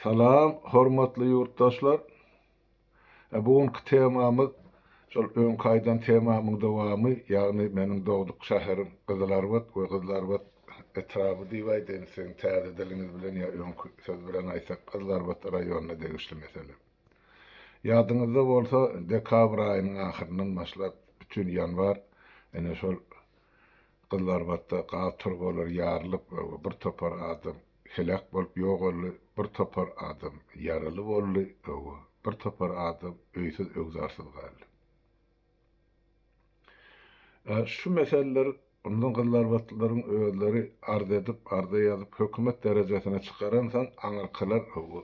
Salam hormatly ýurtdaşlar. Bu günki temamyz şol öňki aýdan temamyň dowamy, ýagny meniň dogduk şäherim Gyzylarbat we Gyzylarbat etraby diýip aýdaýyn, siziň täze diliňiz bilen ýa öňki söz bilen aýtsak Gyzylarbat raýonyna degişli mesele. Ýadyňyzda bolsa dekabr aýynyň ahyryndan başlap bütin ýanwar ine şol Gyzylarbatda gaz turbalary ýarylyp we bir topar adam Heläk bolup ýogaldy, bir topar adam ýaraly boldy, hawa, bir topar adam öýsüz-öwzarsyz galdy. Şu meseleler ondan gyzlarbatlylaryň özleri arz edip, arza ýazyp, hökümet derejesine çykaransoň, aňyrkylar, hawa,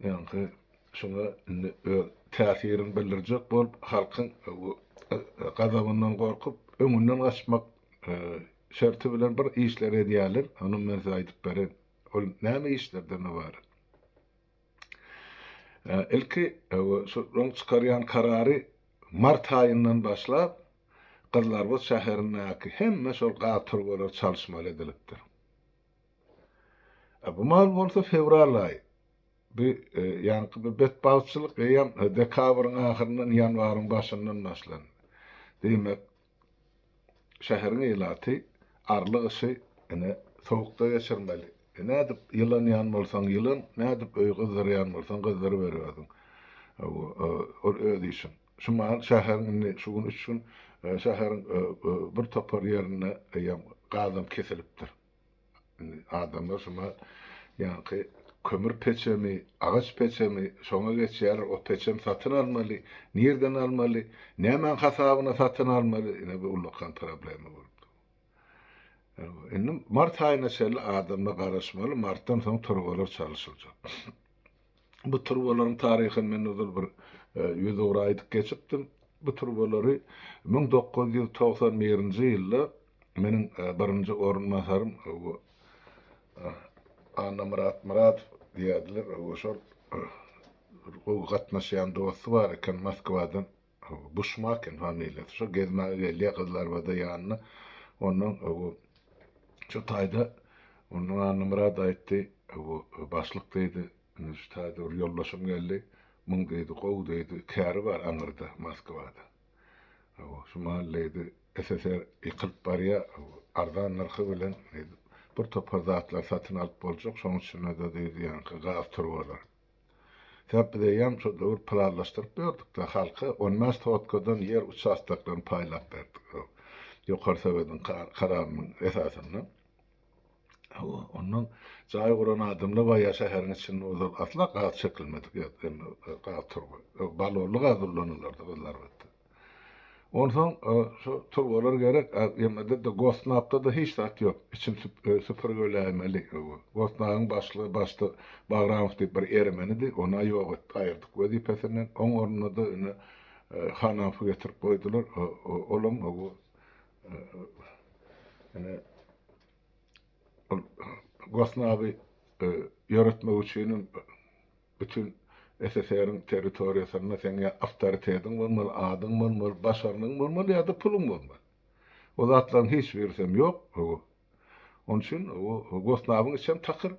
ýaňky şuňa indi öz täsirini bildirjek bolup, halkyň gazabyndan gorkup, öňünden gaçmak Şerti bilen bir işler edýärler, ony men size aýdyp bereýin. Ol näme işlerden ybarat? Ilki şolaryň çykarýan karary mart aýyndan başlap Gyzylarbat şäherindäki hemme şol gaz turbalary çalyşmaly edilipdir. Bu mal bolsa fewral aýy. Bu ýaňky bu betbagtçylyk eýýäm dekabryň ahyryndan ýanwaryň başyndan başlandy. Diýmek, Şäheriň ilaty arly gyşy ine sowukda geçirmeli. E nädip ýylanýan bolsaň ýylan, nädip öýi gyzdyrýan bolsaň gyzdyryber özüň. Ol öz işiň. Şu mahal şäheriň indi şu gün üç gün şäheriň bir topar ýerinde eýýäm gazam kesilipdir. Indi adamlar şuma ýaňky kömür peçemi, agaç peçemi şoňa geçýärler, o peçem satyn almaly, nirden almaly, nämäň hasabyna satyn almaly, ine bu ullakan problema bolup dur. Indi mart aýyna çenli adamlar garaşmaly, martdan soň turbalar çalyşyljak. Bu turbalaryň taryhyny men ozal bir ýüzugra aýdyp geçipdim. Bu turbalary 1991-nji ýylda meniň birinji orunbasarym Annamyrat Myradow diýerdiler. Şol gowy gatnaşýan dosty bar eken Moskwadan. Buşmakin familiýasy. Şo gezmäge gelýär Gyzlarbada ýanyna. Ondan şu taýda ondan Annamyrat aýtdy, başlyk diýdi, indi şu taýda bir ýoldaşym geldi. Muň diýdi, gowy diýdi, käri bar aňyrda, Moskwada. Şu mahal diýdi, SSR ýykylyp barýar, arzan nyrhy bilen diýdi, bir topar zatlary satyn alyp boljak, şoň içinde-de diýdi, ýaňky gaz turbalar. Sebäp biz eýýäm şo döwür planlaşdyryp ýördük-de, halka on bäş sotkadan ýer uçastoklaryny paýlap berdik. Ýokary Sowetiň kararynyň esasynda. Hawa, ondan jaý guran adamlar baýa şäheriň içinde ozal asla gaz çekilmedik gaz turba, balonly gaz ullanylardy Gyzylarbatda. Onsoň şu turbalar gerek, a ýemede-de Gosnapda-da hiç zat ýok. Içini süpürgeläýmeli. Gosnagyň başlygy başda Bagramow diýip bir ermenidi, ony-a ýok etdi, aýyrdyk wezipesinden. Oň ornuna-da ine Hanafowy getirip goýdular. Olam ine ol Gosnaby ýöretmek üçinem Bütin SSR-iň territoriýasynda seň ýa awtoritetiň bolmaly, adyň bolmaly, başarnygyň bolmaly ýa-da puluň bolmaly. O zatlaryň hiç birisem ýok. Hawa. Onuň üçin Gosnabyň içem takyr.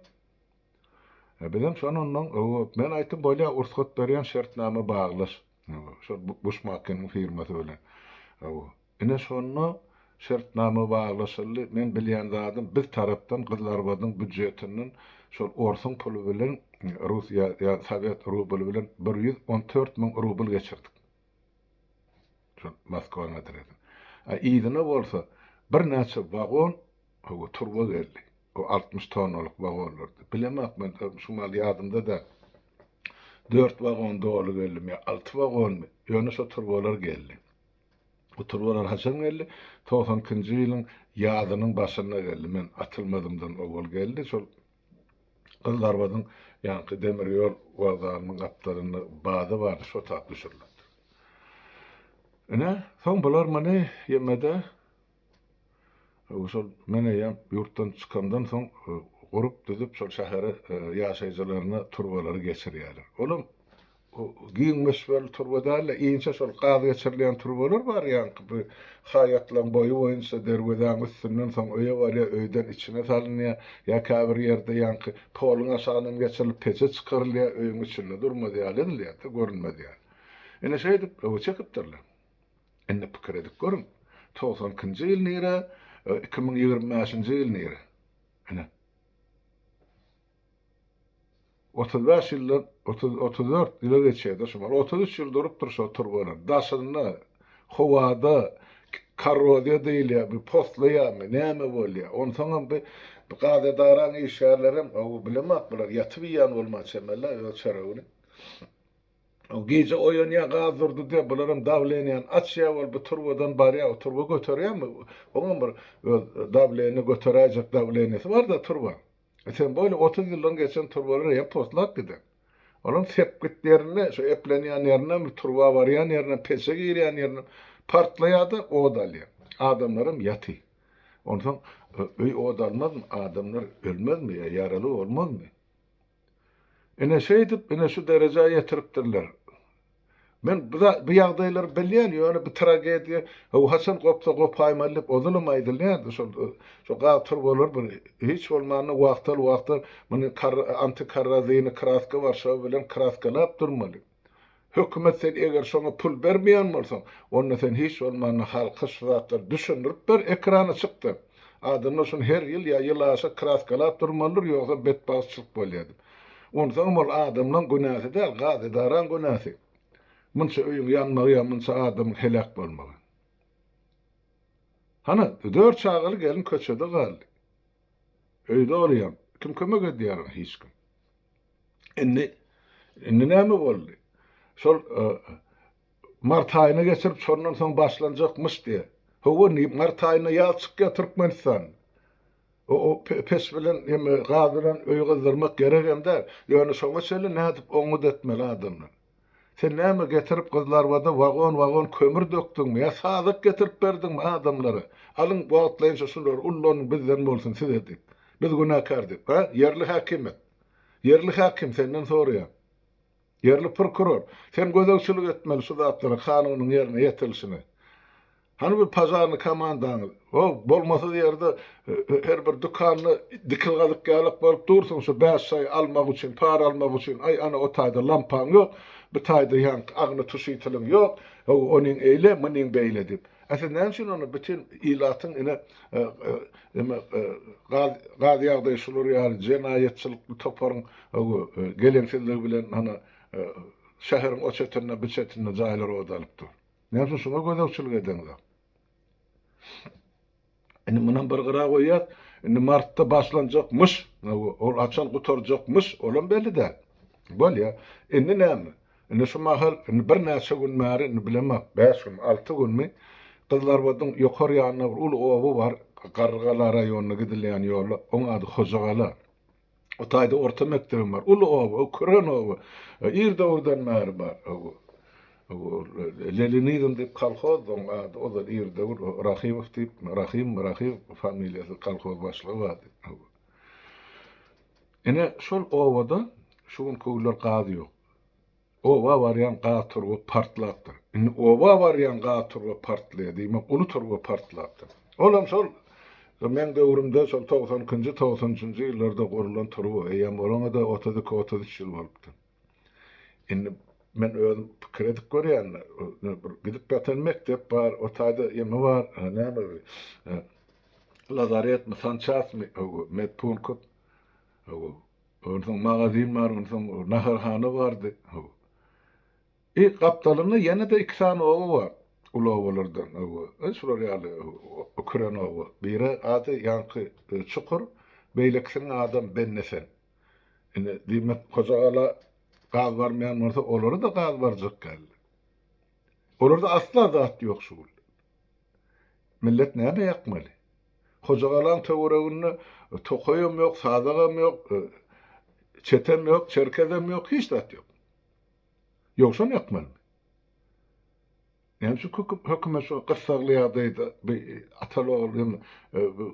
Bizem şony ondan, hawa, men aýtdym, bolýa, rugsat berýän, şertnama baglaş. Hawa, şol Buşmakiniň firmasy bilen. Hawa. Ine şonda şertnama baglaşyldy. Men bilýän zadym biz tarapdan Gyzylarbadyň býudjetinden şol orsuň puly bilen rus ýa ýa sowet rubly bilen 114 müň rubl geçirdik. Şol Moskwanyň adresine. A yzyna bolsa birnäçe wagon hawa turba geldi. O 60 tonnalyk wagonlardy. Bilemok men şu mal ýadymda däl. Dört wagon doly geldimi ýa alty wagonmy? Ýöne şo turbalar geldi. Bu turbalar haçan geldi? 92-nji ýylyň ýazynyň başynda geldi. Men atylmazymdan owal geldi. Şol Gyzylarbadyň ýaňky demir ýol wokzalynyň gapdalynda baza bardy, şo tap düşürilipdir. Ine, soň bular muny ýemede şol men eýýäm ýurtdan çykamdan soň gurup düzüp şol şähere ýaşaýjylaryna turbalary geçirýärler. Olam. giň möçberli turba däl-de, inçe şol gaz geçirilýän turbalar bar, ýaňky bu haýatlaryň boýy boýunça derwezäň üstünden soň öýe barýar, öýden içine salynýar, ýa käbir ýerde ýaňky poluň aşagyndan geçirilip peje çykarylýar, öýüň içinde durmaz ýaly edilýär-de, görünmez ýaly. Ine şeýdip öwe çekipdirler. Indi pikir edip görüň, 92-nji ýyl nire, 2025-nji ýyl nire? Ine. 35 ýyldan, 30, 34 ýyla geçýär-de şu mal. 33 ýyl durupdyr şo turbalar. Daşynda, howada korroziýa diýilýär, bu poslaýarmy, näme bolýar? Onsoňam bu bu gaz edaraň işgärlerem, hawa, bilemok, bular ýatyp iýen bolman çemeli-ä öz çöregini. Gije oýanýar, gaz durdy diýýär, bularam dawleniýany açýar, ol bu turbadan barýar, o turba göterýärmi? Oňam bir öz dawleniýa göteräýjek dawleniýasy bar-da turbaň. E sen boýly 30 ýyldan geçen turbalar eýýäm poslap giden. Olam sepgit ýerinde, şu eplenýän ýerinden, bir turba barýan ýerinden, peçe girýän ýerinden partlaýar-da, ot alýar. Adamlaram ýaty. Onsoň öý ot almazmy, adamlar ölmezmi ýa ýaraly bolmazmy? Ine şeýdip, ine şu derejä ýetiripdirler. Men bu bu ýagdaýlary bilýän, ýöne bu tragediýa hawa haçan gopsa gopaýmaly diýip ozalam aýdylýardy. Şol şo gaz turbalar bir hiç bolmanda wagtal-wagtal muny antikorrozini kraska bar şo bilen kraskalap durmaly. Hökümet sen eger şoňa pul bermeýän bolsaň, onda sen hiç bolmanda halka şu zatlary düşündirip ber, ekrana çykda. Adamlar şuny her ýyl ýa ýyl aşa kraskalap durmalydyr, ýogsa betbagtçylyk bolýar diýip. Onsoňam ol adamlaň günäsi däl, gaz edaraň günäsi. Munça öýüň ýanmagy ýa munça adamyň heläk bolmagy. Hany, dört çagaly gelin köçede galdy. Öýde bolýan. Kim kömek edýär oňa? Hiç kim. Indi indi näme boldy? Şol e, mart aýyna geçirip şondan soň başlanjakmyş diýe. Hawa, mart aýynda ýaz çykýar Türkmenistan. O, o peç bilen hem gaz bilen öý gyzdyrmak gerek hem däl. Ýöne şoňa çenli nädip oňňut etmeli adamlar. Sen näme getirip Gyzlarbada wagon-wagon kömür dökdüňmi ýa sazak getirip berdiňmi adamlara? Alyň wagtlaýynça şulary ullanyň bizden bolsun size diýip. Biz günäkär diýip. Ha? Ýerli häkimiýet. Ýerli häkim senden soraýan. Ýerli prokuror. Sen gözegçilik etmeli şu zatlara kanunyň ýerine ýetirilişine. Hany bu požarnyý komandaňyz? O, bolmasyz ýerde her bir dükanda dikilgazyk ýalak bolup dursuň şu bäş şaý almak üçin, para almak üçin. Aý, ana o taýda lampaň ýok, bu taýda ýaňky agnytuşiteliň ýok, ho, onyň eýle, munyň beýle diýip. A siz näme üçin ony bütin ilatyň ine eme gaz gaz ýagdaýy şular ýaly jenaýatçylykly toparyň geleňsizligi bilen hany şäheriň o çetinde, bu çetinde jaýlar ot alyp dur. Näme üçin şuňa gözegçilik edeňzok? Indi munam bir gyra goýýas. Indi martda başlanjakmyş. Ol haçan gutarjakmyş, olam belli däl. Bolýa. Indi näme? Indi şu mahal, indi birnäçe gün bäri, indi bilemok, 5 gün, 6 günmi Gyzlarbadyň ýokary ýanynda bir uly oba bar, Garrygala raýonyna gidilýän ýolda, oň ady Hojagala. O taýda orta mekdebem bar. Uly oba, o küren oba. Ir döwürden bäri bar. Leninizm diýip kolhoz oň ady. Ozal ir döwür Rahymow diýip, Rahym, Rahymow familiýasy kolhoz başlygy bardy. Ine şol obada şu günki günler gaz ýok. Oba barýan gaz turba partlapdyr. Indi oba barýan gaz turba partlaýar, diýmek uly turba partlapdyr. Olam şol meň döwrümde şol 92-nji, 93-nji ýyllarda gurlan turba, eýýäm olaňa-da 32-33 ýyl bolupdyr. Indi men özüm pikir edip görýän, bir gidip ýatan mekdep bar, o taýda ýeme bar, näme lazaretmi, sançasmy, medpunkt. Onsoň magazin bar, onsoň naharhana bardy. I gapdalynda ýene-de iki sany oba bar. Uly obalardan. E, şular ýaly küren oba. Biri ady ýaňky e, Çukur, beýlekisiniň adam Bennesen. Indi diýmek Hojagala gaz barmaýan bolsa, olara-da gaz barjak geldi. Olarda asla zat ýok şu gün. Millet näme ýakmaly? Hojagalaň töwereginde tokaýam ýok, sazagam ýok, çetem ýok, çerkezem ýok, hiç zat ýok. Ýowşan ýakmalymy? Näme üçin hökümet şu gyssagly ýagdaýda bu ataly-ogul hem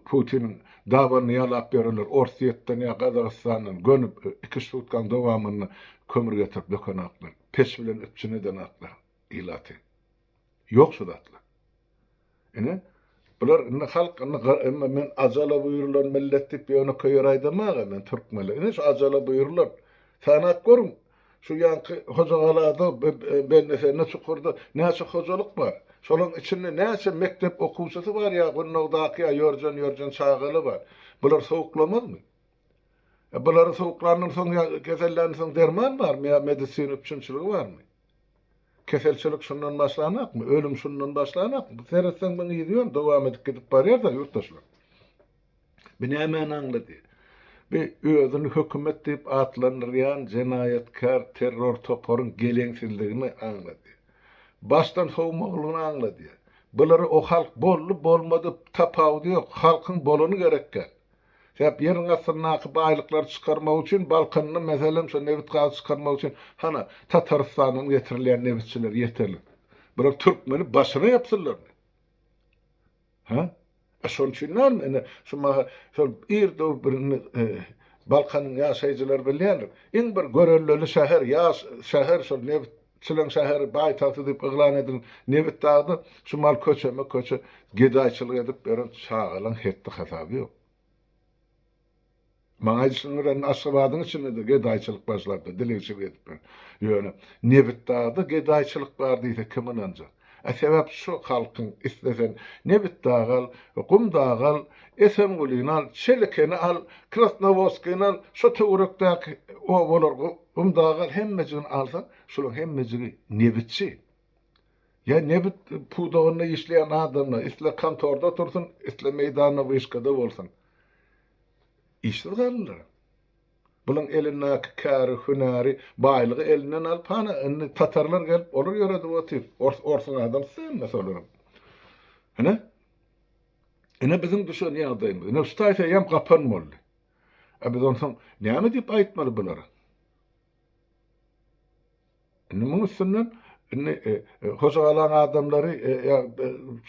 Putiniň dabanyny ýalap ýörenler Orsýetden ýa Gazagystandan göni iki sutkaň dowamynda kömür getirip dökenaklar, peç bilen üpjün edenaklar ilaty. Ýok şu zatlar. Ine, bular indi halk indi emma men ajala buýrulan millet diýip ýönekeý ýer aýdamaga men türkmenler. Ine şu ajala buýrulan. Sanap görüň, şu ýaňky Hojagalada, Bendesende çukurda näçe hojalyk bar. Şolaryň içinde näçe mekdep okuwçysy bar ýa gundagdaky ýa ýörjen-ýörjen çagaly bar. Bular sowuklamazmy? E bulary sowuklandan soň ýa keselländen soň derman barmy ýa medisina üpjünçiligi barmy? Keselçilik şundan başlanakmy? Ölüm şundan başlanakmy? Seretseň muň yzy ýok, dowam edip gidip barýar-da ýurtdaşlar. Bu nämäni aňladýar? Bu özüni hökümet diýip atlandyrýan jenaýatkär terror toparyň geleňsizligini aňladýar. Başdan sowmaklygyny aňladýar. Bulary o halk boldy, bolmady tapawudy ýok. Halkyň bolany gerek däl. Sebäp ýeriň astyndaky baýlyklary çykarmak üçin Balkanda meselem şo nebit gazy çykarmak üçin hana Tatarystandan getirilýän nebitçiler ýeterlik. Bular türkmeni başyna ýapsynlarmy? Ha? E şonuň üçin dälmi ine şu maha şol ir döwür bir indi Balkanyň ýaşaýjylary bilýändir. Iň bir görelleli şäher, ýaş şäher şol nebitçileň şäheri, paýtagty diýip yglan edilen Nebitdagda şu mal köçeme-köçe gedaýçylyk edip ýören çagalaň hetdi-hasaby ýok. Maňa aýdyşyna görä indi Aşgabadyň içinde-de gedaýçylyk başlapdyr, dilegçilik edip ýör. Ýöne Nebitdagda gedaýçylyk bar diýse kim ynanjak? A sebäp şu halkyň islesen Nebitdagy al, Gumdagy al, Esengulyny al, Çelekeni al, Krasnowodskini al, şo töwerekdäki obalar Gumdagy al hemmejigini alsaň, şularyň hemmejigi nebitçi. Ýa nebit pudagynda işleýän adamlar isle kontorda otursyn, isle meýdanda wyşkada bolsun. Işsiz galdylar. Bulaň elindäki käri, hünäri, baýlygy elinden alyp, hana, indi tatarlar gelip, olar ýöredip otyr. Ors, orsuň adamsy hemmesi olaryň. Ine, ine biziň düşen ýagdaýymyz. Ine şu taýsa eýýäm gapan boldy. A biz onsoň näme diýip aýtmaly bulara? Indi muň üstünden indi Hojagalaň adamlary ýa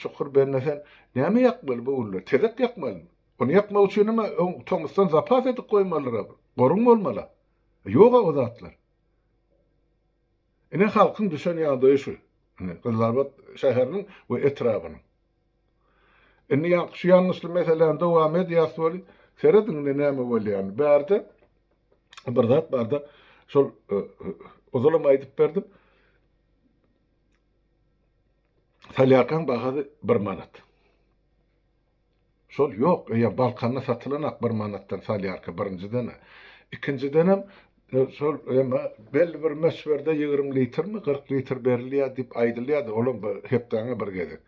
çukur bellesen näme ýakmaly bu günler? Tezek ýakmalymy? Ony ýakmak üçin hem öň tomusdan zapas edip goýmalyra. Goruň bolmaly. Ýog-a o zatlar. Ine halkyň düşen ýagdaýy şu. Ine Gyzylarbat şäheriniň we etrabynyň. Indi ýaňky şu ýalňyşly meseläni dowam edýäs weli, serediň indi näme bolýanyny. Bärde bir zat barda, şol ozalam aýdyp berdim. Solýarkaň bahasy bir manat. Şol ýok, eýýäm Balkanda satylanak bir manatdan solýarka birinjiden-ä. Ikinjidenem şol emma belli bir möçberde 20 litrmi, 40 litr berilýär diýip aýdylýardy, olam bir hepdäňe bir gezek.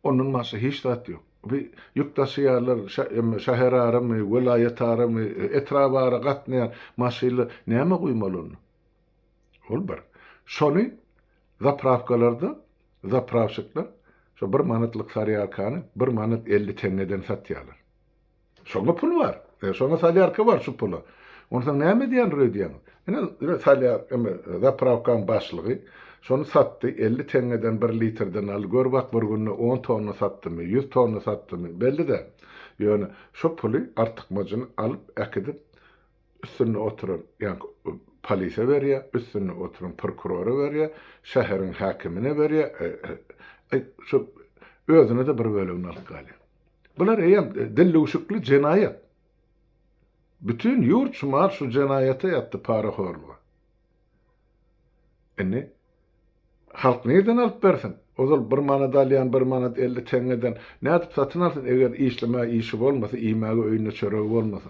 Ondan başga hiç zat ýok. Bu ýük daşaýarlar, emma şäheraramy, welaýataramy, etrabara gatnaýan maşynlar näme guýmaly onda? Ol bir. Şony zaprawkalarda zaprawşikler şo bir manatlyk solýarkany bir manat 50 teňňeden satýarlar. Şoňa pul bar. E, şoňa solýarka bar şu pula. Onsoň näme edýändir öýdýäňiz? Ine, ine solýar, eme, zaprawkaň başlygy şony satdy, 50 teňňeden bir litrden aldy. Gör bak bir günde on tonna satdymy, 100 tonna satdymy, belli däl. Ýöne şo puly artykmajyny alyp äkidip üstünde oturan ýaňky polise berýär, üstünde oturan prokurora berýär, şäheriň häkimine berýär, e, e, şu özüne-de bir bölegini alyp galýar. Bular eýýäm dillüwşükli jenaýat. Bütin ýurt şu mal şu jenaýata ýatdy parahorluga. Indi halk nirden alyp bersin? Ozal bir manat alýan bir manat 50 teňňeden nädip satyn alsyn eger işlemäge işi bolmasa, iýmäge öýünde çöregi bolmasa.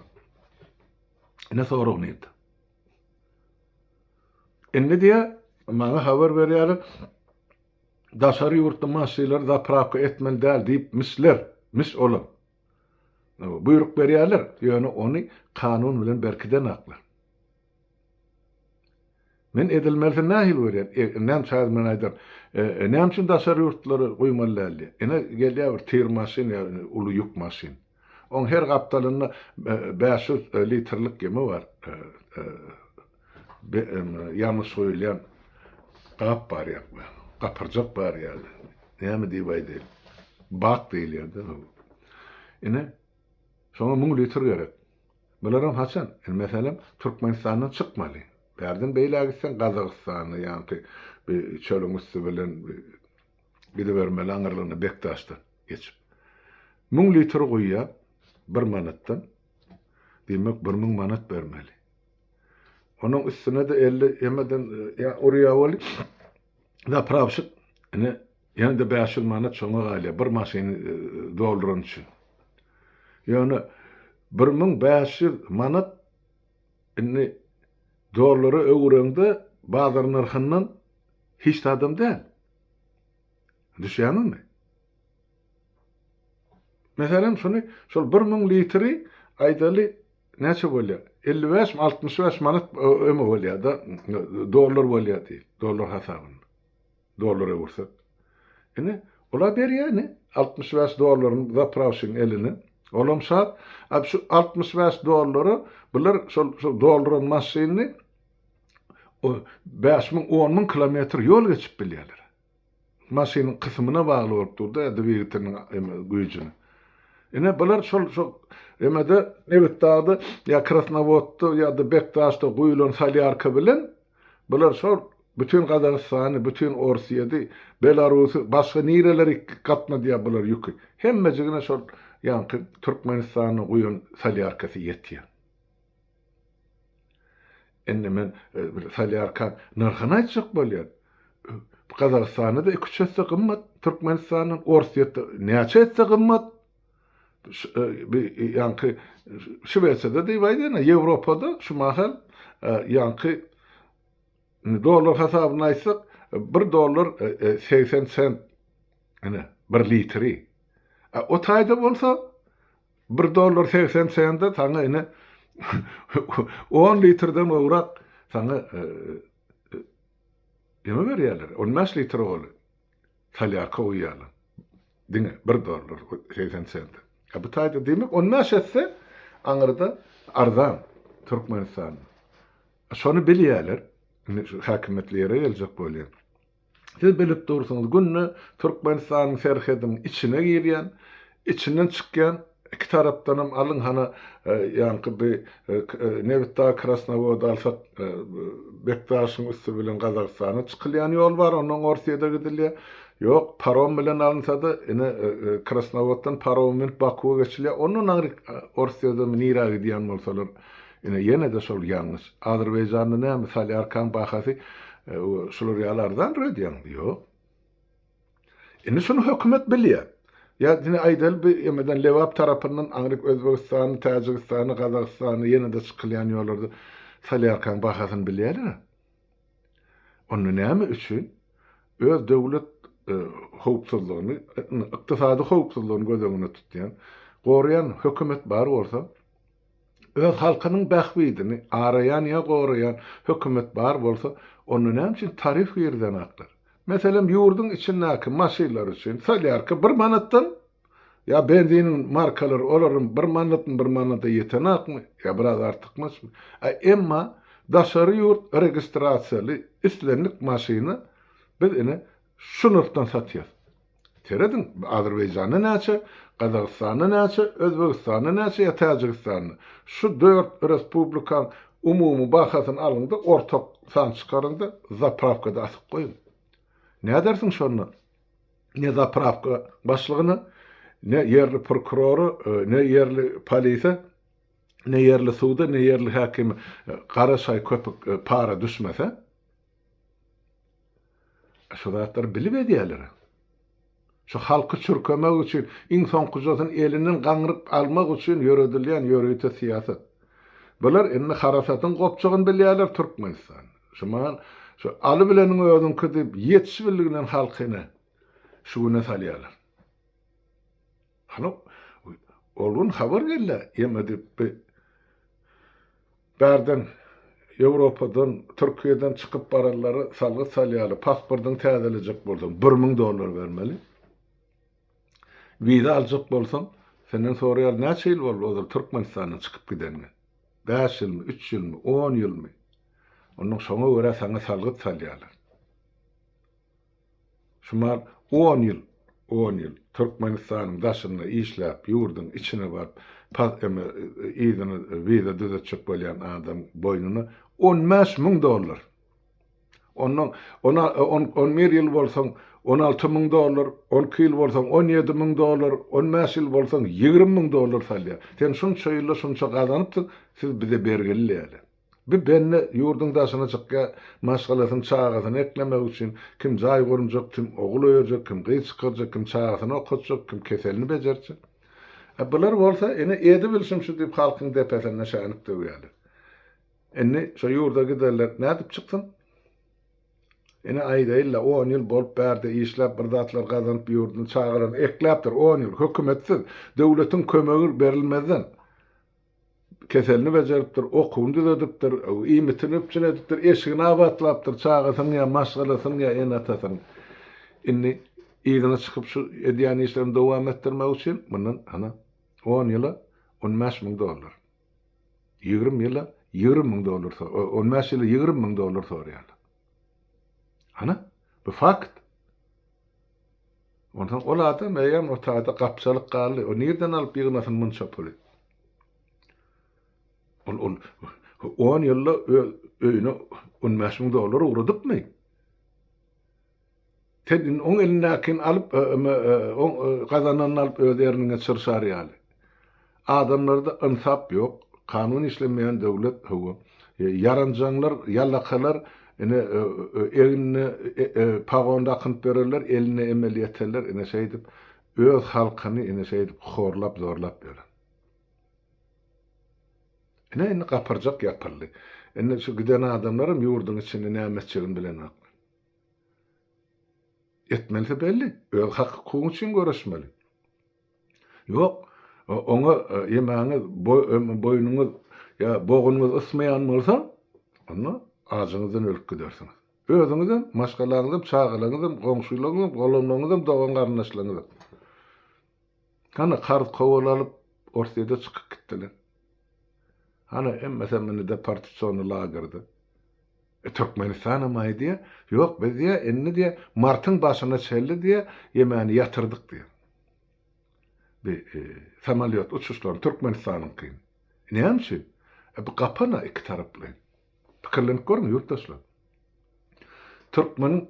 Ine sorag nirde? Indi diýä maňa habar berýärler. Daşary ýurtly maşynlary zaprawka etmeli däl diýipmişler, miş olam. Buýruk berýärler, ýöne ony kanun bilen berkidenaklar. Men edilmelisini nähili görýän? E, näme üçin men aýdaryn? E, näme üçin daşary ýurtlulary guýmaly däl diýýär. Ine gelýär bir tir maşyn ýa uly ýük maşyn. Oň her gapdalynda 500 litrlik gemi bar. Ýangyç guýulýan gap bar ýa, gapyrjak bar ýaly. Näme diýip aýdaýyn? Bak diýilýär-de. Ine, şoňa 1000 litr gerek. Bularam haçan? Indi meselem, Türkmenistandan çykmaly. Bärden beýläk gitseň Gazagystana, ýaňky bir çölüň üsti bilen gidibermeli aňyrlygyna Bekdaşdan geçip. 1000 litr guýýar bir manatdan. Diýmek, 1000 manat bermeli. Onuň üstüne-de 50 hemeden ýa urýar weli zaprawşik ine ýene-de 500 manat şoňa galýar bir maşyny dolduran üçin. Ýöne 1500 manat indi dollara öwüreňde bazar nyrhyndan hiç zadam däl. Düşýäňizmi? Meselem şuny şol 1000 litri aýdaly näçe bolýar? 55 mi 65 manat öme bolýar-da, dollar bolýar diýil, dollar hasabynda. Dollar öwürsek. Ine, ola berýär ine 65 dollaryny zaprawşigiň eline. Olam şat. A şu 65 dollara bular şol şol dolduran maşynyny o 5000 10000 kilometr ýol geçip bilýärler. Maşynyň kysymyna bagly bolup dur-da dwigateliniň güýjüni. Ine bular şol şol emede Nebitdagda ýa Krasnowodda ýa-da Bekdaşda guýulan solýarka bilen bular şol bütin Gazagystany, bütin Orsýedi, Belarusy, başga nireleri gatnadýar bular ýüki. Hemmejigine şol ýaňky Türkmenistanda guýan solýarkasy ýetýär. Indi men bir solýarkaň nyrhyny aýtjak bolýan. Gazagystanda-da iki-üç esse gymmat, Türkmenistandan, Orsýetde näçe esse gymmat. Bir ýaňky Şwesiýada diýip aýdaýyn, Ýewropada şu mahal ýaňky dollar hasabyna aýtsak, bir dollar 80 sent ine bir litri. O taýda bolsa Bir dollar 80 sende saňa ine 10 litrden gowrak saňa neme berýärler? 15 litr goly solýarka guýýarlar. Diňe 1 dollar 80 sende. A bu taýda diýmek 15 esse aňyrda arzan Türkmenistanda. Şony bilýärler. Indi şu häkimiýetli ýere geljek bolýan. Siz bilip dursuňyz, günde Türkmenistanyň serhediniň içine girýän, içinden çykýan, iki tarapdanam alyň hana ýaňky bi Nebitdag Krasnowody alsak Bekdaşyň üsti bilen Gazagystana çykylýan ýol bar, ondan Orsýede gidilýär. Ýok, parom bilen alynsa-da ine Krasnowoddan paroma münüp Bakuwa geçilýär. Ondan aňryk Orsýedemi nirä gidýän bolsalar Ine, ýene-de şol ýalňyş. Azerbaýjanda näme, solýarkaň bahasy şular ýaly arzandyr öýdýäňmi? Ýok. Indi şuny hökümet bilýär. Ýa ine aýdaly bu emeden Lebap tarapyndan aňryk Özbegistany, Täjigistany, Gazagystany ýene-de çykylýan ýollarda solýarkaň bahasyny bilýärler-ä. Onda näme üçin öz döwlet howpsuzlygyny, ykdysady howpsuzlygyny göz öňünde tutýan, goraýan hökümet bar bolsa, Öz halkynyň bähbidini araýan ýa goraýan hökümet bar bolsa, onda näme üçin tarif girizenaklar? Meselem, ýurduň içindäki maşynlar üçin solýarka bir manatdan, ýa benziniň markalary olaryň bir manatmy bir manada ýetenakmy, ýa biraz artykmaçmy? A emma daşary ýurt registrasiýaly islendik maşyny biz ine şu nyrhdan satýas. Serediň, Azerbaýjanda näçe, Gazagystanda näçe, Özbegistanda näçe ýa Täjigistanda. Şu dört respublikaň umumy bahasyny alyň-da, ortak san çykaryň-da, zaprawkada asyp goýuň. Nädersiň şonda? Ne zaprawka başlygyna, ne ýerli prokurora, ne ýerli polise, ne ýerli suda, ne ýerli häkime gara şaý köpük para düşmese. Şu zatlary bilip edýärler. Şu halky çürkemek üçin, iň soňkujasyny elinden gaňryp almak üçin ýöredilýän ýörite syýasat. Bular indi harasatyň gopjagyny bilýärler Türkmenistan. Şu mal, şu aly bileniň özüňki diýip ýetişibildiginden halky ine şu güne salýarlar. Hany ol gün habar geldi, ýeme diýip bi Bärden, Ýewropadan, Türkiýeden çykyp baranlara salgyt salýarlar, pasportyňy täzelejek bolsaň, 1000 dollar bermeli. Wiza aljak bolsaň, senden soraýarlar, näçe ýyl boldy ozal Türkmenistandan çykyp gideniňe? Bäş ýylmy, üç ýylmy, on ýylmy? Onnoň şoňa görä saňa salgyt salýarlar. Şu mal. On ýyl, on ýyl Türkmenistanyň daşynda işläp, ýurduň içine baryp, pas eme yzyna wiza düzetjek bolýan adam boýnuna 15 000 dollar. Ondan ona on 11 ýyl bolsaň 16 000 dollar, 12 ýyl bolsaň 17 000 dollar, 15 ýyl bolsaň 20 000 dollar salýar. Sen şunça ýylda şunça gazanypsyň, siz bize bergili däl. Bir bende ýurduň daşyna çykýar, maşgalasyny, çagasyny eklemek üçin, kim jaý gurunjak, kim ogul öýerjek, kim gyz çykarjak, kim çagasyny okatjak, kim keselini bejertjek. A bular bolsa, ine, edibilşim şu diýip halkyň depesinde şänik döwýärler. Indi şo ýurda giderler, nädip çyksyn? Ine, aýdaýyn-la, on ýyl bolup bärde işläp, bir zatlar gazanyp ýurduny, çagalaryny ekläpdir, on ýyl, hökümetsiz, döwletiň kömegi berilmezden. Keselini bejeripdir, okuwyny düzedipdir, iýmitini üpjün edipdir, eşigini abatlapdyr, çagasynyň ýa maşgalasynyň ýa ene-atasynyň. Indi yzyna çykyp şu edýän işlerini dowam etdirmek üçin mundan hana on ýyla 15 müň dollar, 20 ýyla 20 müň dollar, 15 ýyla 20 müň dollar soraýarlar. Hana, bu fakt. Onsoň ol adam eýýäm o taýda gapjalyk galdy. O nirden alyp ýygnasyn munça puly? Ol ol on ýylda öz öýüne 15 müň dollar ugradypmy? Sen indi oň elindäkini alyp, oň gazananyny alyp öz erniňe çyrşar ýaly. Adamlarda ynsap ýok, kanun işlemeýän döwlet, hawa. Ýaranjaňlar, ýallakalar ine egnine pagon dakynyp ýörerler, eline emel ýeterler, ine şeýdip öz halkyny ine şeýdip horlap, zorlap ýörer. Ine indi gapyrjak ýapyldy. Indi şu giden adamlaram ýurduň içinde näme etjegini bilenoklar. Etmelisi belli, öz hak-hukugyň üçin göreşmeli. Ýok, oňa ýemäňiz, boýnuňyz ýa bogunyňyz ysmaýan bolsa, onda ajyňyzdan ölüp gidersiňiz. Özüňizem, maşgalaňyzam, çagalaryňyzam, goňşylaryňyzam, golamlaryňyzam, dogan-garyndaşlaryňyzam. Hany karz-kowal alyp, Orsýede çykyp gitdiler. Hany hemmesem indi deportasiony lagerde. E, Türkmenistanam aýdýar, ýok biz diýýär, indi diýýär, martyň başyna çenli diýýär, ýemäni ýatyrdyk diýýär. Bi e, samolýot uçuşlaryny Türkmenistanyňkyny. Näme üçin? E, bu gapana iki taraplaýyn. Pikirlenip görüň ýurtdaşlar. Türkmeniň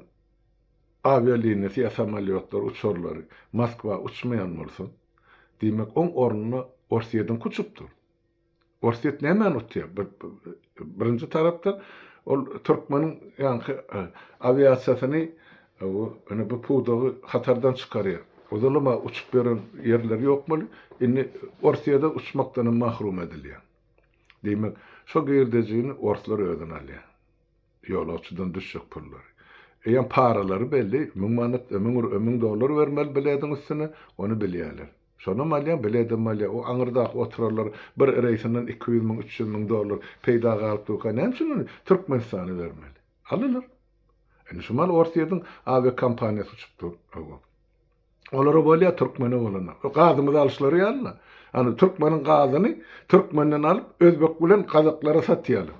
awialiniýasy ýa samolýotlary, uçarlary Moskwa uçmaýan bolsa, diýmek oň ornuna Orsýetiňki uçupdyr. Orsýet nämäni utýar? Birinji tarapdan ol türkmeniň ýaňky e, awiasiýasyny ine bu pudagy hatardan çykarýar. Ozalam uçup ýören ýerleri ýokmaly. Indi Orsýede uçmakdan hem mahrum edilýär. Diýmek, şo girdejini orslar özüne alýar. Ýolagçydan düşjek pullary. Eýýäm paralary belli, 1000 manat, 1000 1000 dollar bermeli bilediň üstüne, ony bilýärler. Şonam alýaň, biledem alýaň. O aňyrdaky oturanlar bir reýsinden 200 müň, 300 müň dollar peýda galyp durka, näme üçin ony Türkmenistana bermeli? Alylar. Indi şu mal Orsýetiň awiakompaniýasy uçup dur. Hawa. Olara bolýar, türkmene bolanok. O gazymyzy alyşlary ýaly-la. Ýagny türkmeniň gazyny türkmenden alyp, özbek bilen gazaklara satýarlar.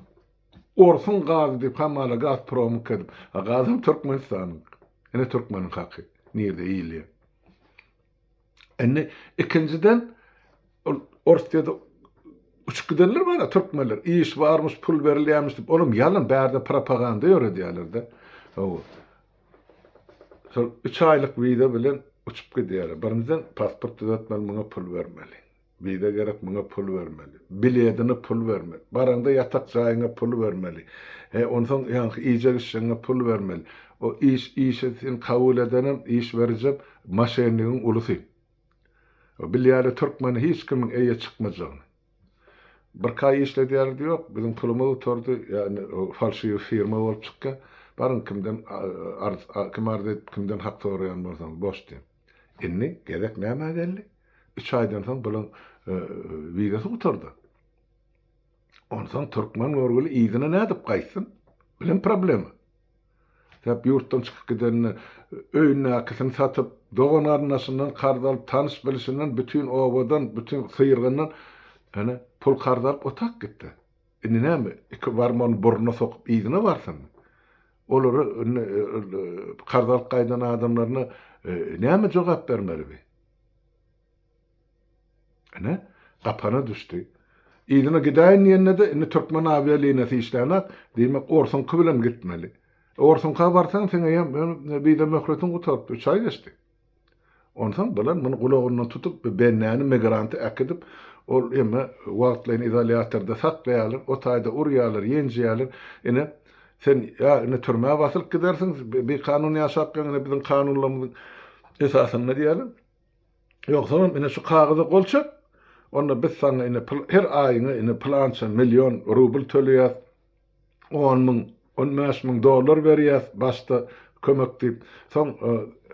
Orsuň gazy diýip hamala Gazpromyňky edip. A gazam Türkmenistanyňky. Ine türkmeniň haky nirde iýilýär. Indi ikinjiden ol Orsýede uçup gidenler bar türkmenler. Iş barmyş, pul berilýärmiş diýip, olam ýalan bärde propaganda ýöredýärler-de. Hawa. Şol 3 aýlyk wiza bilen uçup gidýärler. Birinjiden pasport düzetmeli, muňa pul bermeli. Wiza gerek, muňa pul bermeli. Biledine pul bermeli. Baraňda ýatak jaýyňa pul bermeli. He, onsoň ýaňky iýjek-içjegiňe pul bermeli. O iş, işe seni kabul edenem, iş berijem moşennigiň ulusy. O bilýärler türkmene hiç kimiň eýe çykmajagyny. Birki aý işledýärler ýok, biziň pulumyz gutardy, ýagny falşiwi firma bolup çykýar. Baryň kimden arz, kim arz edip, kimden hak soraýan bolsaňyz, boş diýip. Indi gezek nämä geldi? Üç aýdan soň bulaň wizasy gutardy. Onsoň türkmen görgüli yzyna nädip gaýtsyn? Bilen problema. Sebäp ýurtdan çykyp gideninde öýündäkisini satyp, dogan-garyndaşyndan karz alyp, tanyş-bilişinden, bütin obadan, bütin syrgyndan ene pul karz alyp otak gitdi. Indi näme, iki barmagyny burnuna sokup yzyna barsynmy? Olara indi karz alyp gaýdan adamlaryna Näme jogap bermeli bi? Ine, gapana düşdi. Yzyna gidäýin diýende-de, indi türkmen awialiniýasy işlänok, diýmek, orsuňky bilen gitmeli. Orsuňka barsaň, seň eýýäm wiza möhletiň gutarypdy, üç aý geçdi. Onsoň bular muny gulagyndan tutup, bu bendäni, migranty äkidip, ol eme wagtlaýyn izolýatorda saklaýarlar, o taýda urýarlar, ýenjýärler. Ine, sen ýa ine türmä basylyp gidersiň, bikanun ýaşap ýöň, ine biziň kanunlarymyzyň esasynda diýýärler. Ýogsamam ine şu kagyza gol çek, onda biz saňa ine her aýyňa ine pylança million rubl töleýäs, on müň, 15 müň dollar berýäs başda kömek diýip. Soň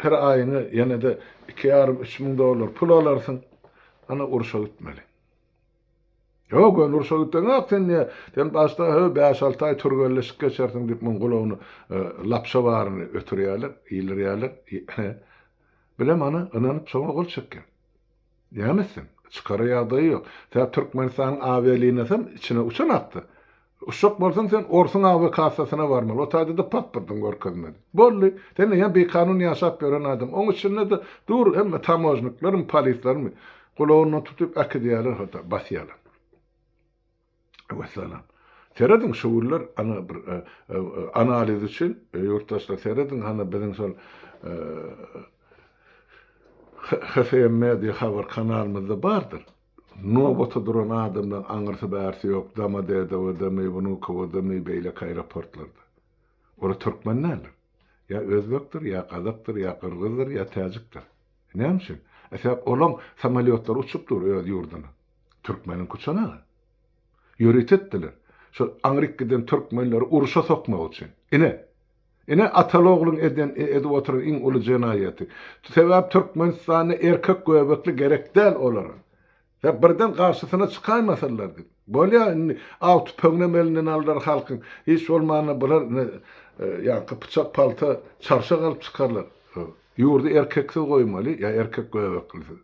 her aýyňa ýene-de iki ýarym, üç müň dollar pul alarsyň. Ana urşa gitmeli. Ýok, ony urşa gitseň, sen niýe, sen başda hö bäş-alty aý türgenleşik geçersiň diýip muň gulagyny lapşa baryny ötürýärler, ildirýärler. Bilem ana ynanyp şoňa gol çekýär. Näme etsin? Çykara ýagdaýy ýok. Sebäp Türkmenistanyň awialiniýasam içine uçanakdy. Uçjak bolsaň sen orsuň awiakassasyna barmaly. O taýda-da pasportyňy görkezmeli. Boldy. Sen eýýäm bikanun ýaşap ýören adam. Oň içinde-de dur hemme tamožniklermi, polislermi gulagyndan tutup äkidýärler hota basýarlar. Wessalam. Serediň şu günler ana bir analiz üçin ýurtdaşlar serediň hany biziň şol HFM Media habar kanalymyzda bardyr. Nobata duran adamlaryň aňyrsy bärsi ýok Domodedowoda-my, Wnukowoda-my beýleki aeroportlarda. Olar türkmen däldir. Ýa özbekdir, ýa gazakdyr, ýa gyrgyzdyr, ýa täjikdir. Näme üçin? E sebäp olaň samolýotlary uçup dur öz ýurduna. Türkmeniňki uçanok. Ýörite etdiler. Şol aňryk giden türkmenleri urşa sokmak üçin. Ine! Ine ataly-ogluň eden, edip oturan iň uly jenaýaty. Sebäp Türkmenistanda erkek göbekli gerek däl olara. Sebäp birden garşysyna çykaýmasynlar diýip. Bolýa indi aw tüpeňinem elinden aldylar halkyň. Hiç bolmanda bular ine ýaňky pyçak palta çarşak alyp çykarlar. Ýurdy erkeksiz goýmaly ýa erkek göbeklisiz.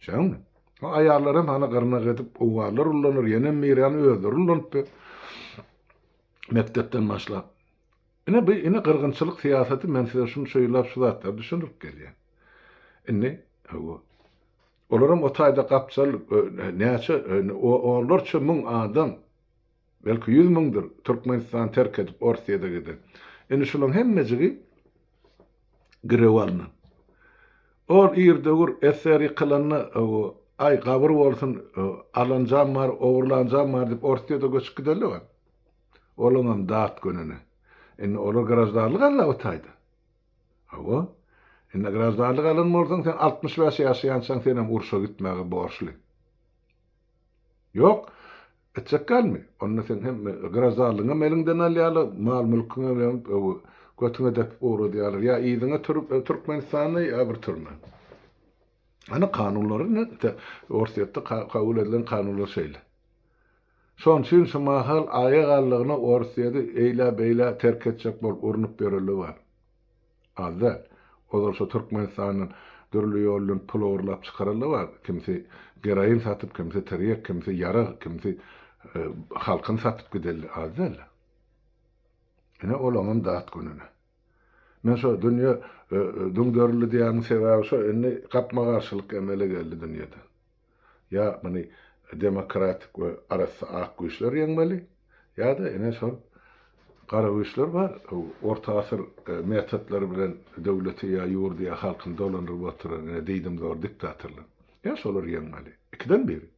Şeňmi? O aýallar hem hany gyrnak edip owganlar ullanar, ýenem biri hany özleri ullanyp ber. Mekdepden başlap. Ine bu ine gyrgynçylyk syýasaty men size şunça ýyllap şu zatlary düşündirip gelýän. Indi hawa. Olaram o taýda gapjal näçe onlarça müň adam belki ýüz müňdür Türkmenistany terk edip Orsýede giden. Indi şularyň hemmejigi girew alnan. Ol ir-döwür SSR ýykylanda aý gabyr bolsun alanjam bar, ogurlanjam bar diýip Orsýede göçüp gidenler bar. Olaňam dat gününe. Indi olar graždanlyk aldy o taýda. Hawa. Indi graždanlyk alan bolsaň sen 65 ýaşaýançaň senem urşa gitmäge borçly. Ýok. Etjek dälmi? Onda seň hem graždanlygyňam eliňden alýarlar, mal-mülküňem hem götüňe depip ugradýarlar. Ýa yzyňa Türkmenistana ýa bir türmä. Ana kanunlary ne Orsýetde kabul edilen kanunlar şeýle. Şonuň üçin şu mahal aýak aldygyna Orsýeti eýlä-beýlä terk etjek bolup urnup ýörenler bar. Az däl. Ozal şo Türkmenistandan dürli ýol bilen pul ogurlap çykaranlar bar. Kimsi geroin satyp, kimsi tirýek, kimsi ýarag, kimsi halkyny satyp gidenler az däl. Ine olaňam dat gününe. Men şo dünýe düňderildi diýýäniň sebäbi şo, indi gapma-garşylyk emele geldi dünýede. Ýa muny demokratik we arassa ak güýçler ýeňmeli, ýa-da ine şol gara güýçler bar, orta asyr metodlary bilen döwleti ýa ýurdy ýa halkyny dolandyryp oturan ine diýdimzor diktatorlar. Ýa şolar ýeňmeli. Ikiden biri.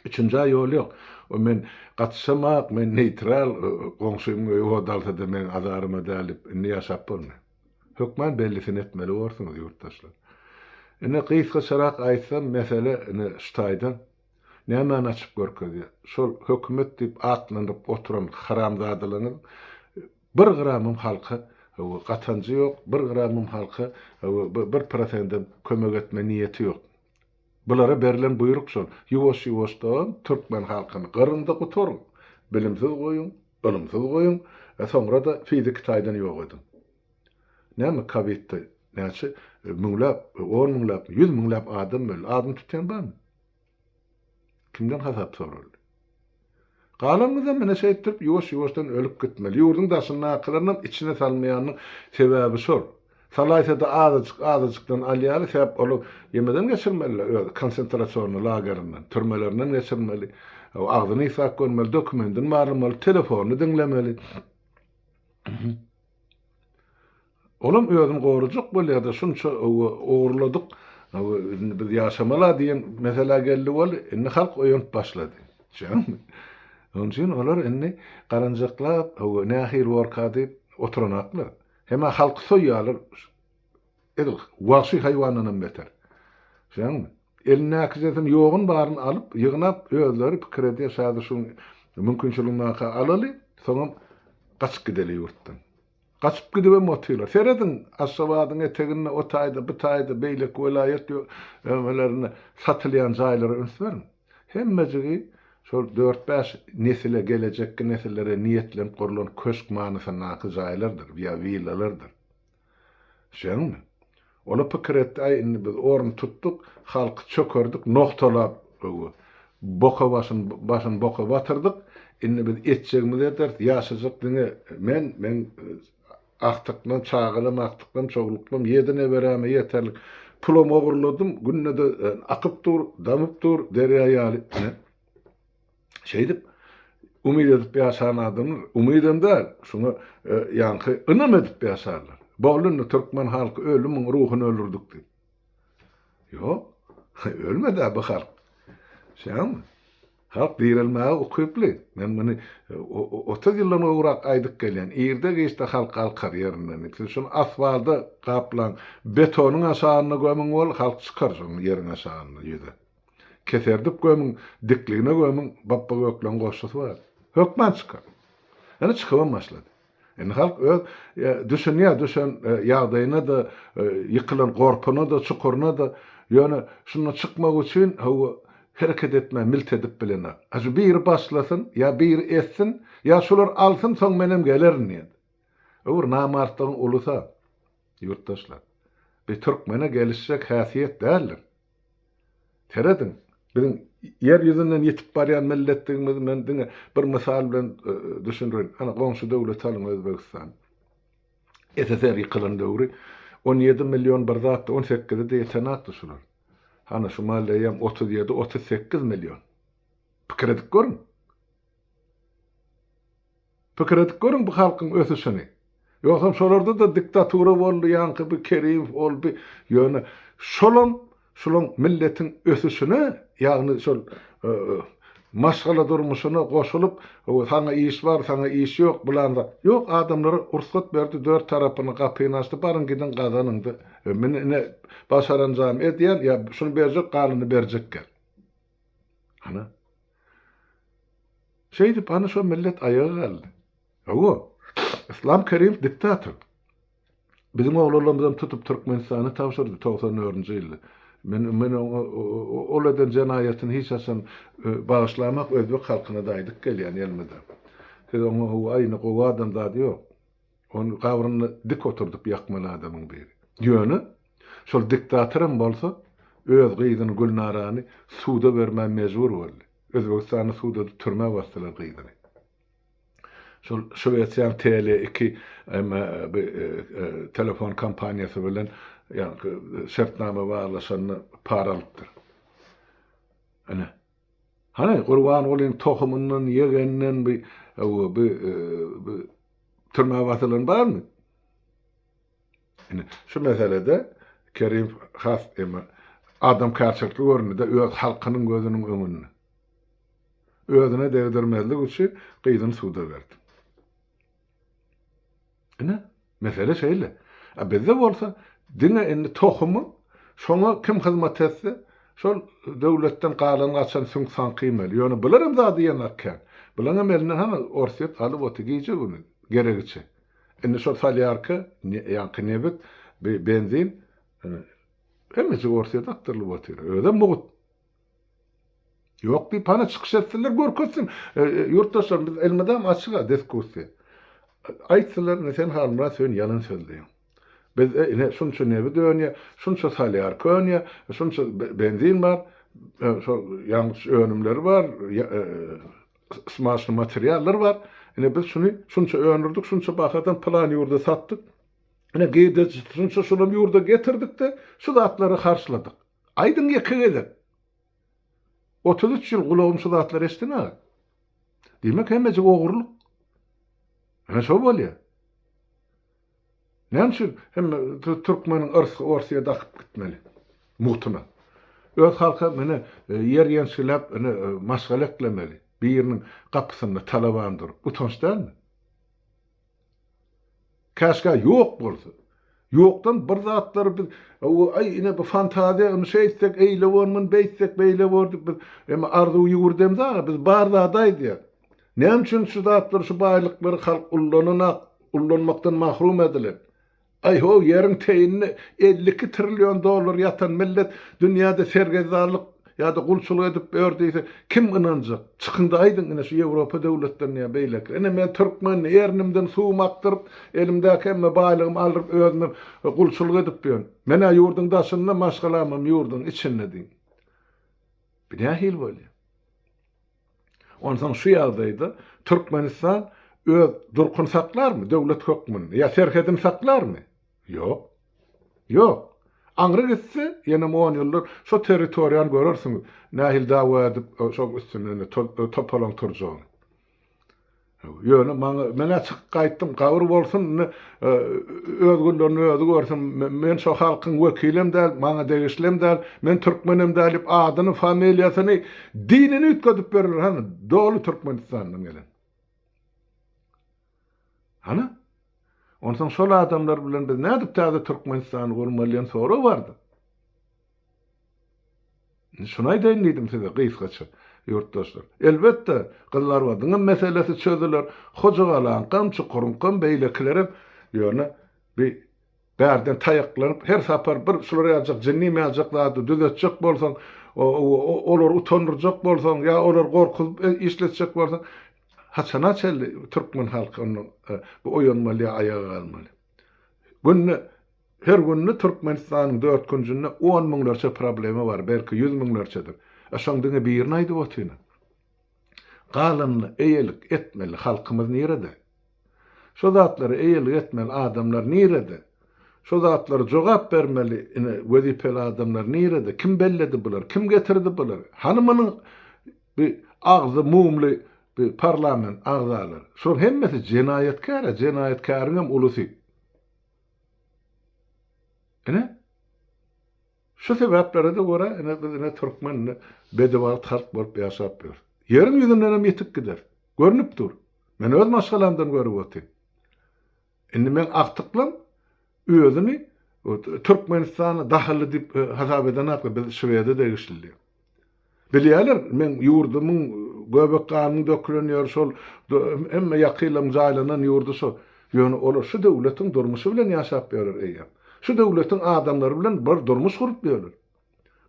Üçünjä ýol ýok. O men gatyşamak, men neýtral, goňşymyň öýi ot alsa-da meň azaryma däl diýip indi ýaşap bolmaýar. Hökman bellisini etmeli borsuňyz ýurtdaşlar. Indi gysgaçarak aýtsam mesele ine şu taýdan nämäni açyp görkezýär. Şol hökümet diýip atlandyryp oturan haramzadalaryňyz bir gramam halka gatanjy ýok, bir gramam halka bir prosendem kömek etme niýeti ýok. Bulara berlen buýruk şol, ýuwaş-ýuwaşdan türkmen halkyny gyryň-da gutaryň, bilimsiz goýuň, ylymsyz goýuň, e soňra-da fiziki taýdan ýok ediň. Näme kowidde näçe müňläp, on müňläp, ýüz müňläp adam öldi, adyny tutýan barmy? Kimden hasap soraldy? Galanymyzam ine şeýtdirip ýuwaş-ýuwaşdan ölüp gitmeli. Ýurduň daşyndakylarynam içine salmaýanynyň sebäbi şol. Salaýsa-da azajyk, azajykdan alýaly, sebäp ol ýemeden geçirmeli-le öz konsentrasionnyý lagerinden, türmelerinden geçirmeli. Agzyny ysgap görmeli, dokumendini barlamaly, telefonyny diňlemeli. Olam özüni gorajak bolýar-da, şunça ogurladyk, indi biz ýaşamaly-a diýen meselä geldi weli, indi halk oýanyp başlady. Düşýäňmi? Şonuň üçin olar indi garanjaklap, nähili borka diýip oturanaklar. Hem-ä halky soýýarlar, edil wagşy haýwandanam beter. Düşýäňmi? Elindäkijesini ýogyn-baryny alyp, ýygnap, özleri pikir edýär, şäde şuň mümkinçiligini barka alaly, soňam gaçyp gideli ýurtdan. Gaçyp gidibem otyrlar. Serediň, Aşgabadyň eteginde o taýda, bu taýda, beýleki welaýat ýerlerinde satylýan jaýlara üns beriň. Hemmejigi şol dört-bäş nesile, gelejekki nesillere niýetlenip gurlan köşk manysyndaky jaýlardyr ýa willalardyr. Düşýäňmi? Ola pikir etdi, aý indi biz orun tutduk, halky çökerdik, nogtalap, boka başyn, başyny boka batyrdyk, indi biz etjegimizi ederis, ýaşajak diňe men, meň agtyklam, çagalam, agtyklam, çowluklam, ýedi neberäme ýeterlik pulam ogurladym, günde-de akyp dur, damyp dur, derýa ýaly, ine. Şeýdip, umyt edip ýaşan adamlar, umydam däl, şuňa ýaňky ynam edip ýaşarlar. Boldy indi türkmen halky öldi, muň ruhuny öldürdik diýip. Ýok, ölmedi-ä bu halk. Şeýdäňmi? Halk direlmäge ukyply. Men muny 30 ýyldan gowrak aýdyp gelýän. Irde-giçde halk galkar ýerinden diýip. Siz şuny asfalda gaplaň, betonyň aşagynda gömüň bol, halk çykar şonuň ýeriň aşagynda ýüze. Keserdip gömüň, dikligine gömüň, Bapba Gökleň goşgusy bar. Hökman çykar. Ine çykybam başlady. Indi halk öz düşünýär, düşen ýagdaýyna-da, ýykylan gorpuna-da, çukuryna-da. Ýöne şundan çykmak üçin hawa hereket etmän milt edip bilenok. A şu biri başlasyn, ýa biri etsin, ýa şular alsyn, soň menem gelerin diýen. Öwür namartlygyň ulusy-a, ýurtdaşlar. Bi türkmene gelişjek häsiýet däldir. Serediň, biziň ýer ýüzünden ýitip barýan milletdigimizi men diňe bir mysal bilen düşündireýin. Ana, goňşy döwleti alyň, Özbegistan. SSR ýykylan döwri 17 million bir zatdy, 18-e-de ýetenakdy şular. Hany, şu mahal eýýäm 37, 38 million. Pikir edip görüň. Pikir edip görüň bu halkyň ösüşini. Ýogsam şolarda-da diktatura boldy ýaňky bi Kerimow ol bi ýöne şolam şulaň milletiň ösüşine ýagny şol maşgala durmuşyna goşulyp saňa iş bar saňa iş ýok bulan zat ýok adamlara rugsat berdi dört tarapyny gapyny açdy baryň gidiň gazanyňda men ine başaranjamy edýän ýa şuny berjek galanyny berjek gel. Hana. Şeýdip ana şo millet aýaga galdy. Hawa, Yslam Kerimow diktator. Biziň oglanlarymyzam tutup Türkmenistana tabşyrdy 94-nji ýylda. Men men oňa ol eden jenaýatyny hiç haçan bagyşlamak özbek halkyna-da aýdyp gelýän elmydam. Siz oňa hawa aýny gowy adam zady ýok. Ony gabrynda dik oturdyp ýakmaly adamyň biri. Ýöne şol diktatoram bolsa öz gyzyny Gülnarany suda bermä mejbur boldy. Özbegistanda sud edip türmä basdylar gyzyny. Şol Şwesiýanyň Tele 2 telefon kompaniýasy bilen ýaňky şertnama baglaşanda para alypdyr. Ine. Hany Gurbangulyň tohumyndan, ýegeninden bi bi türmä basylan barmy? Ine, şu meselede Kerimow has eme adamkärçilikli göründi-de öz halkynyň gözüniň öňünde. Özüne degdirmezlik üçin gyzyny suda berdi. Ine, mesele şeýle. A bizde bolsa diňe indi tohumy şoňa kim hyzmat etse, şol döwletden galan-gaçan süňk-saňky iýmeli. Ýöne bular hem zady ýeňak kän. Bulaň hem elinden hany Orsýet alyp otyr gije-gündiz geregiçe. Indi şol solýarka, ýaňky nebit, benzin hemmejik Orsýete akdyrylyp otyr. Özem mugt. Ýok diýip hany çykyş etsinler, görkezsin. Ýurtdaşlarym biz elmydam açyk-a diskussiýa. Aýtsynlar, ine sen Halmyrat sen ýalan sözleýäň. Bizde ine şunça nebit önýär, şunça solýarka önýär, şunça benzin bar, şol ýangyç önümleri bar, smaçny materiallar bar. Ine biz şuny şunça öndürdik, şunça bahadan pylan ýurda satdyk. Ine girdeji şunça şunam ýurda getirdik-de, şu zatlary harçladyk. Aýdyň ýeke gezek. 33 ýyl gulagym şu zatlary eşdenok. Diýmek hemmejik ogurlyk. Ine şo bolýar. Näme üçin hemme türkmeniň yrsgy Orsýede akyp gitmeli? Mugtuna. Öz halka mine ýer ýençgiläp ine maşgala eklemeli. Biriniň gapysynda talaban durup. Utanç dälmi? Käşgä ýok bolsa. Ýokdan bir zatlary biz aý ine bu fantaziýa ony şeýtsek eýle bor muny beýtsek beýle bor diýip biz emma arzuw ýüwürdemzag biz bar zady aýdýas. Näme üçin şu zatlary şu baýlyklary halk ullananak ullanmakdan mahrum edilen. Aý ho ýeriň teýinde 52 trillion dollar ýatan millet dünýäde sergezdanlyk ýa-da gulçulyk edip ýör diýse kim ynanjak? Çykyňda aýdyň ine şu Ýewropa döwletlerinde ýa beýleki. Ine men türkmen ernimden suwum akdyryp elimdäki hemme baýlygymy aldyryp özümem gulçulyk edip ýörün. Men-ä ýurduň daşynda maşgalamam ýurduň içinde diýiň. Bu nähili bolýar? Onsoň şu ýagdaýda Türkmenistan öz durkuny saklarmy döwlet hökmünde ýa serhedini saklarmy? Ýok. Ýok. Aňry gitse, ýenem on ýyldan şo territoriýany görersiňiz, nähili dawa edip şoň üstünden topalaň turjagyny. Ýöne maňa, men-ä çykyp gaýtdym, gabyr bolsun, indi öz günlerini özi görsün, men şo halkyň wekilem däl, maňa degişlem däl, men türkmenem däl diýip adyny, familiýasyny, dinini üýtgedip berer, hany, doly Türkmenistandan gelen. Hany? Onsoň şol adamlar bilen biz nädip täze Türkmenistany gurmaly diýen sorag bardy. Indi şuny aýdaýyn diýdim size gysgaça, ýurtdaşlar. Elbetde, Gyzylarbadyňam meselesi çözüler, Hojagalaňkam, Çukuryňkam, beýlekilerem. Ýöne bi bärden taýaklanyp, her sapar bir şular ýaljak jinnim ýaljak zady düzetjek bolsaň, olary utandyrjak bolsaň ýa olary gorkuzyp işletjek bolsaň, haçana çenli türkmen halky ondan bu oýanmaly ýa aýaga galmaly? Günde Her günde Türkmenistanyň dört künjünde on müňlerçe problema bar, belki ýüz müňlerçedir. A şoň diňe birini aýdyp otyryn. Galanyna eýelik etmeli halkymyz nirede? Şo zatlara eýelik etmeli adamlar nirede? Şo zatlara jogap bermeli ine wezipeli adamlar nirede? Kim belledi bulary? Kim getirdi bulary? Hany munuň bi agzy mumly bi parlament agzalary? Şolaryň hemmesi jenaýatkär-ä, jenaýatkäriňem ulusy. Ine, şu sebäplere-de görä, ine, biz ine türkmen ine bedibagt halk bolup ýaşap ýörüs. Ýeriň ýüzündenem ýitip gideris. Görnüp dur. Men öz maşgalamdan görüp otyryn. Indi meň agtyklam özüni Türkmenistana dahylly diýip hasap edenaklar, biz Şwede degişli diýip. Bilýärler, meň ýurdumyň göbek ganyň dökülen ýeri şol, hemme ýakynlarymyň jaýlanan ýurdy şol. Ýöne olar şu döwletiň durmuşy bilen ýaşap ýörler eýýäm. Şu döwletiň adamlary bilen bir durmuş gurup ýörler.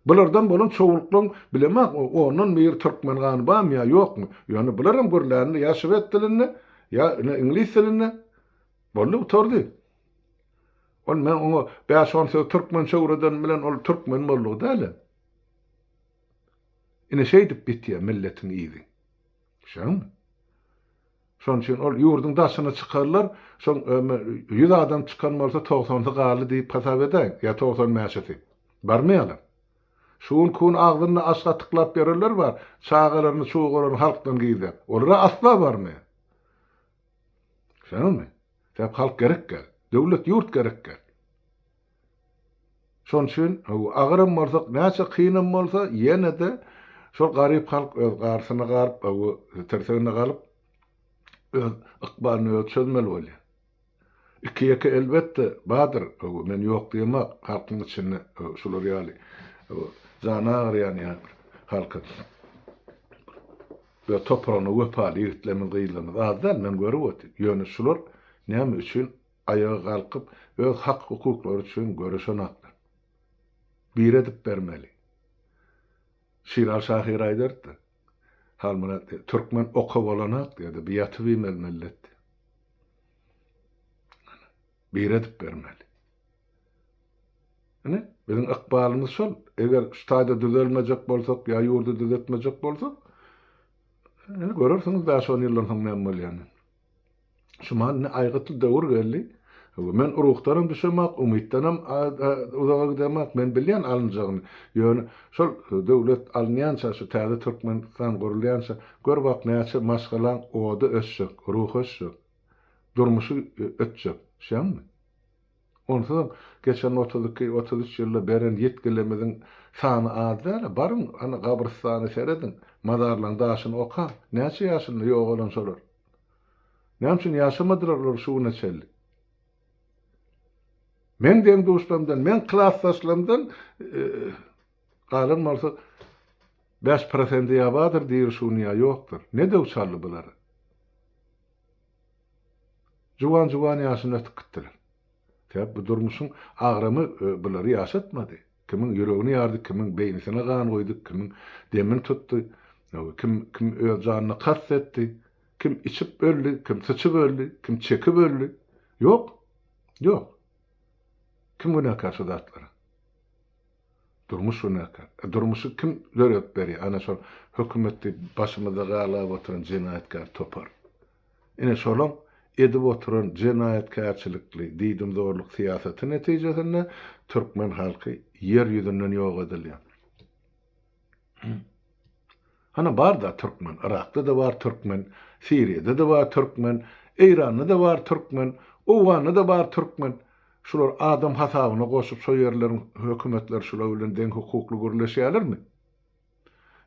Bulardan bolan çowluklaryň bilemok, ondan biri türkmen gany barmy ýa ýokmy? Ýöne bularam gürlände ýa şwed dilinde, ýa ine iňlis dilinde boldy gutardy. Ol men oňa bäş-on söz türkmençe öwreden bilen ol türkmen boldugy däl-ä. Ine şeýdip bitýär milletiň yzy. Düşýäňmi? Şonuň üçin ol ýurduň daşyna çykarlar, şoň 100 adam çykan bolsa togsansy galdy diýip hasap edäýiň, ýa 95 bäşisi. Barmaýarlar. Şu günki gün agzynda aş gatyklap ýörenler bar, çagalaryny, çugalaryny halkdan gizläp. Olara asla barmaýar. Düşýäňmi? Sebäp halk gerek däl. Döwlet, ýurt gerek däl. Şonuň üçin agyram bolsak, näçe kynam bolsa, ýene-de şol garyp halk öz garysyna galyp, tirsegine galyp, öz ykbalyny özi çözmeli bolýar. Iki-ýeke elbetde bardyr, men ýok diýemok, halkyň içinde şular ýaly jany agyrýan ýa bir halka öz topragyna wepaly ýigitlerimiz, gyzlarymyz az däl, men görüp otyryn. Ýöne şular näme üçin Aýaga galkyp, öz hak-hukuklary üçin göreşen atlar. Biri edip bermeli. Şiraly şahyr aýdardy-da, Halmyrat diýdi, türkmen oka bolanak diýdi, bi ýatyp iýmeli millet diýdi. Biri edip bermeli. Ine, biziň ykbalymyz şol. Eger şu taýda düzelmejek bolsak ýa ýurdy düzetmejek bolsak, ine görersiňiz bäş-on ýyldan soň näme bolýanyny. Şu mahal indi aýgytly döwür geldi. Men ruhdanam düşemok, umytdanam uzaga gidemok. Men bilýän alynjagyny. Ýöne şol döwlet alynýança, şu täze Türkmenistan gurulýança, gör bak näçe maşgalaň ody öçjek, ruhy öçjek, durmuşy ötjek. Düşýäňmi? Onsuzam geçen 32, 33 ýylda beren ýitgilerimiziň sany az däl-ä. Baryň, hany gabrystana serediň, mazarlaryň daşyny okaň. Näçe ýaşynda ýogalan şolar? Näme üçin ýaşamadylar olar şu güne çenli? Meň deň-duşlarymdan, meň klasdaşlarymdan galan bolsa 5 prosendi ýa bardyr diri şu gün ýa ýokdur. Ne döw çaldy bulary? Juwan-juwan ýaşynda ötüp gitdiler. Sebäp bu durmuşyň agramy bulary ýaşatmady. Kimiň ýüregini ýardy, kimiň beýnisine gan guýdy, kimiň demini tutdy, kim kim öz janyna kast etdi, kim içip öldi, kim syçyp öldi, kim çekip öldi. Ýok. Ýok. Kim günäkär şu zatlara? Durmuş günäkär. E, durmuşy kim döredip berýär? Ana şol hökümet diýip başymyzda galap oturan jenaýatkär topar. Ine şolaň edip oturan jenaýatkärçilikli diýdimzorluk syýasaty netijesinde türkmen halky ýer ýüzünden ýok edilýär. Hana bar-da türkmen, Yrakda-da bar türkmen, Siriýada-da bar türkmen, Eýranda-da bar türkmen, Owganda-da bar türkmen. Şular adam hasabyna goşup şo ýerleriň hökümetleri şular bilen deň hukukly gürleşýärlermi?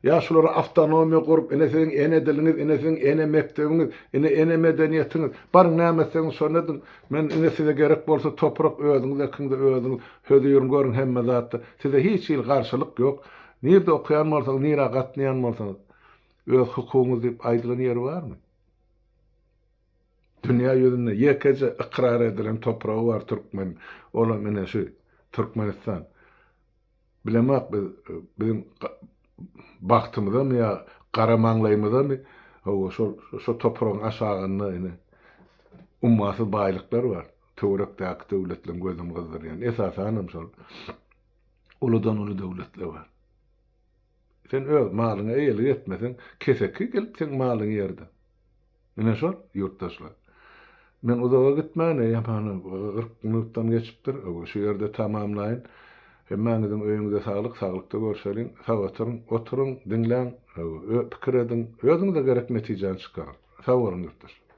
Ýa şulara awtonomiýa gurup, ine siziň ene diliňiz, ine siziň ene mekdebiňiz, ine ene medeniýetiňiz, baryň näme etseňiz şony ediň, men ine size gerek bolsa toprak özüňiz ekiňde özüňiz hözirin görüň hemme zatda, size hiç hili garşylyk ýok. Nirde okaýan bolsaňyz, nirä gatnaýan bolsaňyz, öz hukugyňyz diýip aýdylan ýeri barmy? Dünýä ýüzünde ýekeje ykrar edilen topragy bar türkmeniň, olam ine şu Türkmenistan. Bilemok biz biziň bagtymyzamy ýa gara maňlaýymyzamy, hawa şol şo topragyň aşagynda ine ummasyz baýlyklar bar. Töwerekdäki döwletleriň gözüni gyzdyrýan. Esasanam şol uludan-uly döwletler bar. Sen öz malyňa eýelik etmeseň, keseki gelip seň malyňy ýerde. Ine şol, ýurtdaşlar. Men uzaga gitmän, eýýäm hany 40 minutdan geçipdir. Şu ýerde tamamlaýyn. Hemmäňiziň öýüňize saglyk, saglykda görşeliň. Sag oturyň, oturyň, diňläň, pikir ediň, özüňize gerek netijäni çykaryň. Sag boluň ýurtdaşlar.